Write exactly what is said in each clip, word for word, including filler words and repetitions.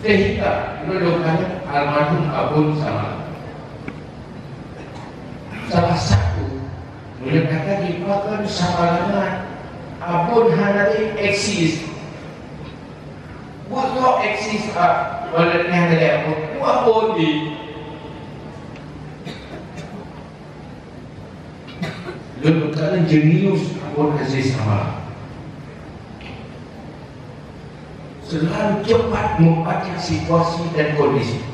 Sehingga meunurot kami almarhum Abon Samala. Salah satu meunurot kata dipakai sama dengan Abon hana eksis. Buat kok eksis, ah, walau hana Abon, buat Abon di. Lôn meukalon jenius Abon Aziz Samala. Selalu cepat membaca situasi dan kondisi.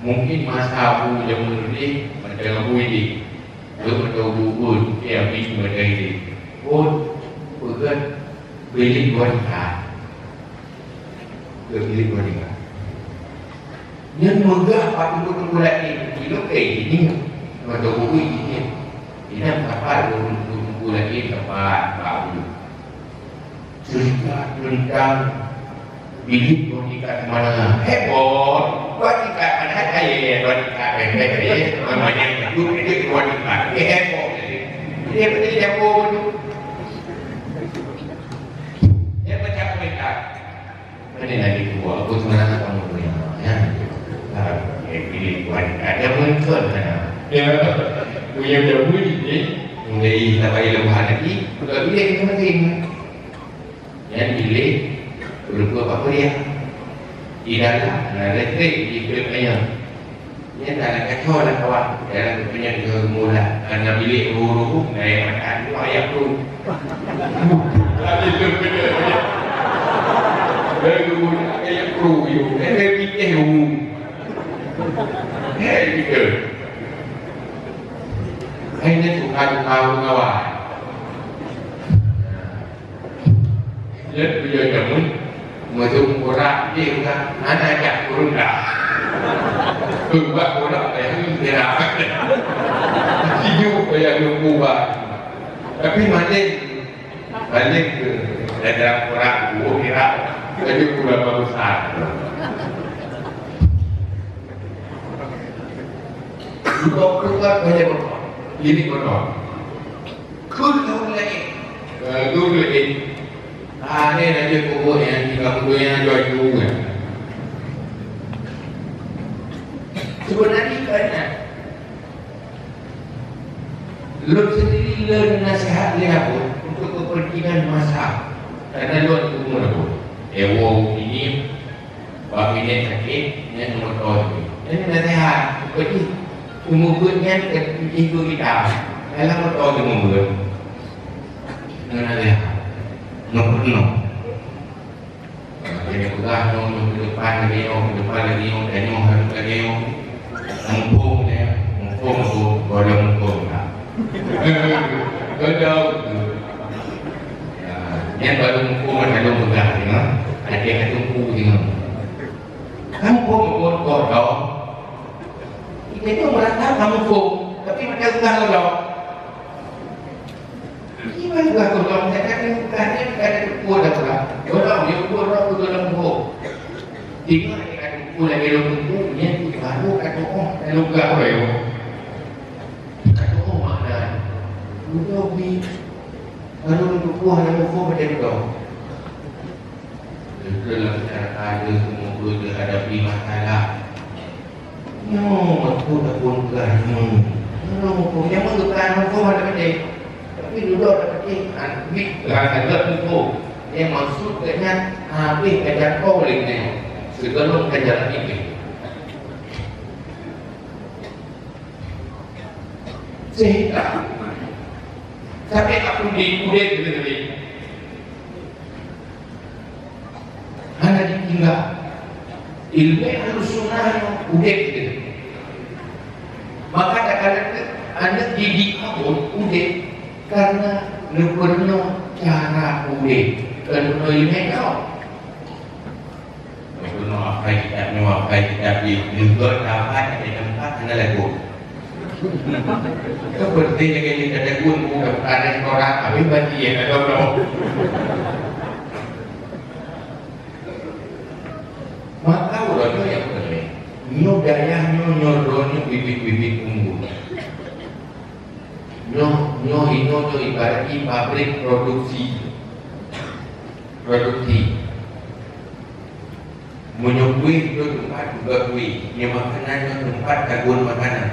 Mungkin masa Abu jameun udeb, mantong Abu ideh. Lôn mantong Abu pun, tapi Abi mantong ideh. Pun, peugah bilik wanita. Keu bilik wanita. Nyan meugah bak teungku-teungku laén, ilok, eh, ini, mantong Abu ini. Ini tempat teungku-teungku laén, tempat bak Abu. Cerita tentang bilik bodyguard mana? Heboh. Bodyguard mana? Hai, bodyguard, hai, hai, hai. Namanya itu bilik bodyguard. Dia heboh jadi. Dia beli dapur tu. Dia baca komentar. Mana lagi dua? Aku sebenarnya kamu punya. Ya. Ah, eh, bilik bodyguard. Ada muncul sana. Ya. Punya jauh ni. Mulai sampai lemah lagi. Kalau bilik ni penting. Nyan bilék ureueng tuha bak kuliah. Di dalam na listrik, di klep ayam. Nyan na lagèe kacau lam kawah. Dalam keupeunyang jeuet mula. Karena bilék ruhu-ruhu, na ayam makan, ayam tu. Tapi tu betul. Lalu ayam tu, eh, eh, eh, eh, gitu. Akhirnya tukar-tukar kawan. Lheueh beuyoe jameun, meuseuh meukurak jih ka hana jak kureueng dah. Beubak kurak payah lôn pirak. Sijuek payah lôn ubah. Tapi malem, malem keu dalam kurak, buoh pirak, laju kurak babeusa. Dudok kurak payah beutôi. Ini beutôi. Kheun lôn laén. Kheun lôn laén. Aneh na jeuet kubu nyan, tinggai kubu nyan jua ju nyan. Sebenarnya banyak. Lôn sendiri lôn naseuhat lé Abon untuk kepentingan masa. Karena lôn umur Abon. Ewo ini Bak binéh sakét, nyan meutoe jih. Nyan naseuhat, beujih. Seumeubeuet nyan ka jih beugitam. Dalam meutoe seumeubeuet. Nyan naseuhat. Nyoe peurunoe. Jadi peugah nyoe, nyoe keu depan lagèe nyoe, keu depan lagèe nyoe, dan nyoe harôh lagèe nyoe. Muphom nyan, muphom tu, gohlom muphom tak? Gohlom tu. Ya, nyan baru muphom, kan, lôn peugah singoh. Até ka teungku singoh. Kan muphom, muphom, gohlom. Kita tu merasa ka muphom, tapi macam peugah gohlom. Iman geuh gohlom, nyang ka teupeugah nyan ka teupeue dah pula. Gohlom, ya, gohlom, gohlom boh. Teuma ka teupeue lagèe lôn teupeu, nyan tu baru ka tu'oh, ka lôn peugah lagèe nyoe. Ka tu'oh makna. Udah bi, baru lôn teupeu hana muphom macam tu. Beutôi lah, masyarakat ada semua dihadapi masalah. Nyoe beutôi dah pun peugah nyoe. Nyoe muphom, nyang meupeugah muphom ada peue. Tapi dudoe ada peue, han bit peugah agak muphom. Nyang maksud geuh nyan habéh ka jangkau lé nyoe. Sigohlom ka jalan nibak. Sehingga sampai ka udép, udép, udép. Hana ditinggai. Ileumèe Ahlussunnah nyoe udép teuh. Maka takalon aneuk didik Abon udép karena neupeurunoe cara udép, kon peurunoe ileumèe nyoe. Neupeurunoe akai kitab nyoe, akai kitab jih, neugöt dapat di teumpat hana lagoe. Seperti lagèe nyan, teudeungon buka restoran, habéh bati nyang ka dong-dong. Maka uroe nyoe nyang peureulèe, nyoe dayah nyoe, nyoe droeneuh bibit-bibit unggul. Nyoe, nyoe, nyoe, nyoe ibarat jih pabrik produksi. Produksi. Meunyoe kueh nyoe teumpat peugöt kueh, nyoe makanan nyoe teumpat tagun makanan.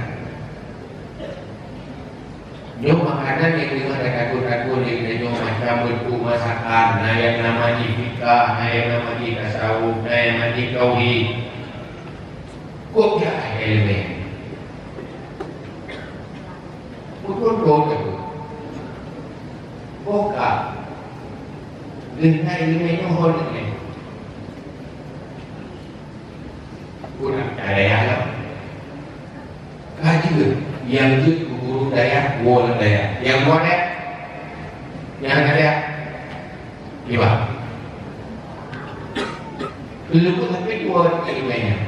Nyoe makanan nyang teungoh tagun-tagun nyang nyoe macam beuntuk masakan, na nyang nama jih fikah, na nyang nama jih tasawuf, na nyang nama jih tauhid. Kok jak elemen? Beutôi-beutôi. Boh ka. Geuhnyan ileumèe nyoe ho ileumèe. Ureueng dayah lah. Ka jeuet, nyang jeuet keu guru dayah, woe lam dayah. Nyang woe dayah? Nyang dayah? Kiban. Leubeh tapi dua ileumèe nyan.